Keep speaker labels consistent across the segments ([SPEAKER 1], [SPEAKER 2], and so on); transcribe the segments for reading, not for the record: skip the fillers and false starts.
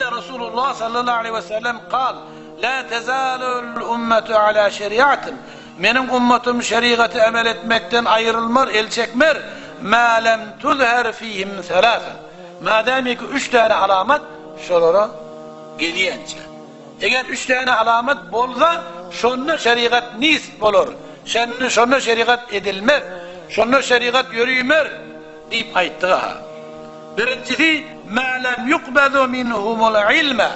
[SPEAKER 1] Enne Resulullah sallallahu aleýhi we sellem kal, La tezalul ummetu ala şeriatin, Meniň ummatym şerigaty emel etmekden aýrylmar, el çekmer, ma lem tuzher fihim selase, Madamiki üç däne alamat şolara gelýänçä. Eger üç däne alamat bolsa, şonda şerigat nist bolar, şonda şerigat edilmez, şonda şerigat ýörimer diýip aýtdygy-ha. Birinjisi, Mä lem ýukbezu minhumul ilme,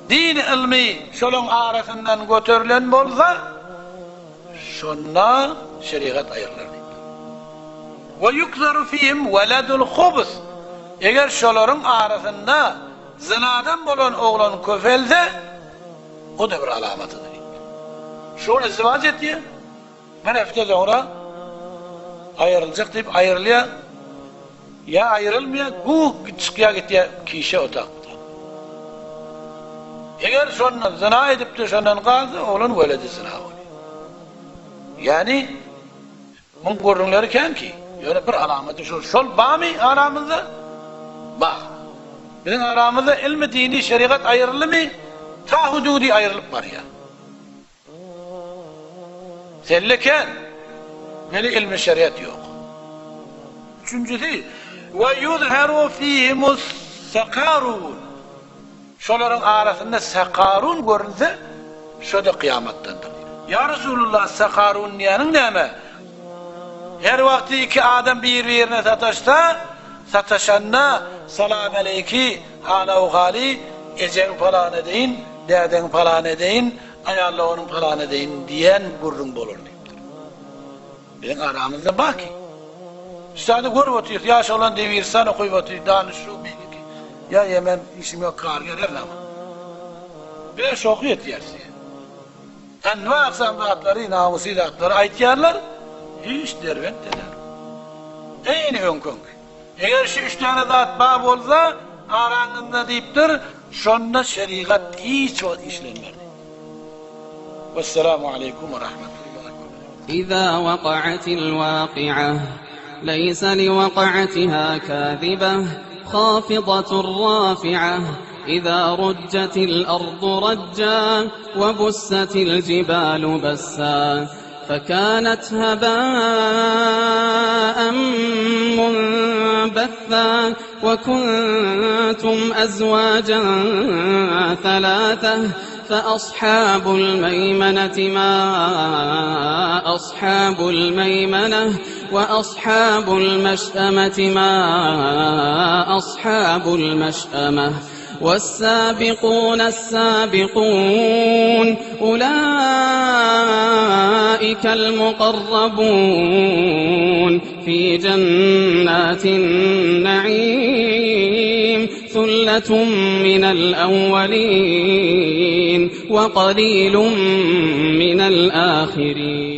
[SPEAKER 1] Din ylmy şolaň arasyndan göterilen bolsa, şonda şerigat aýrylar diýipdir. We ýukzeru fihim weledul hubs, Eger şolaryň arasynda zynadan bolan oglan köpelse, o-da bir alamatydyr diýipdir. Şu gün izdiwaç etýär. Bir hepde soňra aýryljak diýip aýrylýar. Ýa aýrylmaýar, guh çykýar gitýär kişä otagda. Eger şondan zyna edipdir, şondan galsa, oglan weledi zyna bolýar. Ýagny muň gürrüňleri kän ki, ýöne bir alamaty şol. Şol barmy aramyzda? Bar. Biziň aramyzda ilmi dini şerigat aýryldymy? Ta hududy aýrylyp barýar. Selle kän, weli ilmi şeriat ýok. Üçünjisi, Ve yuzheru fihimus sakarun. Şolaryň arasynda sakarun görünse, şo-da kyýamatdandyr. Ýa Resulullah, sakarun diýýäniň näme? Her wagty iki adam bir-birine sataşsa, sataşanda salamaleýki, hal-awhaly, ejeň palan edeýin, dädeň palan edeýin, Aýal doganyň palan edeýin diýen gürrüň bolar diýipdir. Biziň aramyzda bar ki. Üstady görüp otyrys, ýaş oglan debiristan okyp otyr, danyş şu beýleki. Ýa ýemen işim ýok karger her zaman. Bize şohy etýäris diýýär. Enwa aksam zatlary, namusy zatlary aýtýarlar, hiç derbent däl. Eýni öňki-öňki. Eger şu üç däne zat bar bolsa, araňyzda diýipdir, şonda şerigat hiç wagt işlenmez diýipdir. Wesselamu aleýkum we rahmetullahi we berekatuh.
[SPEAKER 2] Iza wakatil waki'ah, leýse liwaka'atiha kazibah, hafidatun rafi'ah, iza rujjatil ardu rajja, we bussatil jibalu bassa. فكانت هباء منبثا وكنتم أزواجا ثلاثة فأصحاب الميمنة ما أصحاب الميمنة وأصحاب المشأمة ما أصحاب المشأمة والسابقون السابقون أولئك المقربون في جنات النعيم ثلة من الأولين وقليل من الآخرين.